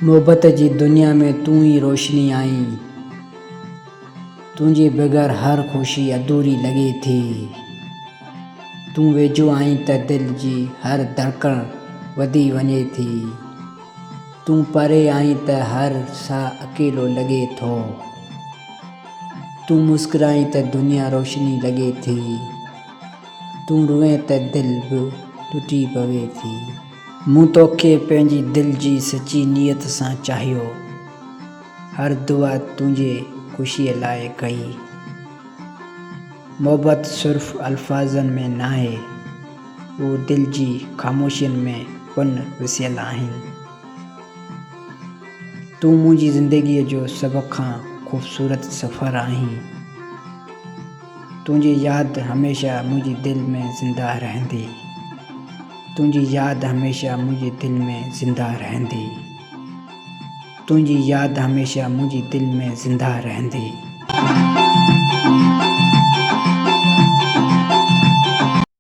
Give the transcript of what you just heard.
محبت جي دنيا ۾ تون ئي روشني آهين. تنهنجي بغير هر خوشي اڌوري لڳي ٿي. تون ويجهو آهين ته دل جي هر ڌڙڪڻ وڌي وڃي ٿي. تون پري آهين ته هر ساهه اڪيلو لڳي ٿو. تون مسڪرائين ته دنيا روشني لڳي ٿي. تون روئين ته دل به ٽٽي پوي ٿي. مون توکي پنهنجي دل جي سچي نيت سان چاهيو. هر دعا تنهنجي خوشيء لاء ڪئي. محبت صرف الفاظن ۾ ناهي، هو دل جي خاموشين ۾ پڻ وسيل آهن. تون منهنجي زندگيء جو سڀ کان خوبصورت سفر آهين. تنهنجي ياد هميشه منهنجي دل ۾ زنده رهندي. تنهنجي ياد هميشه منهنجي دل ۾ زنده رهندي. تنهنجي ياد هميشه منهنجي دل ۾ زنده رهندي.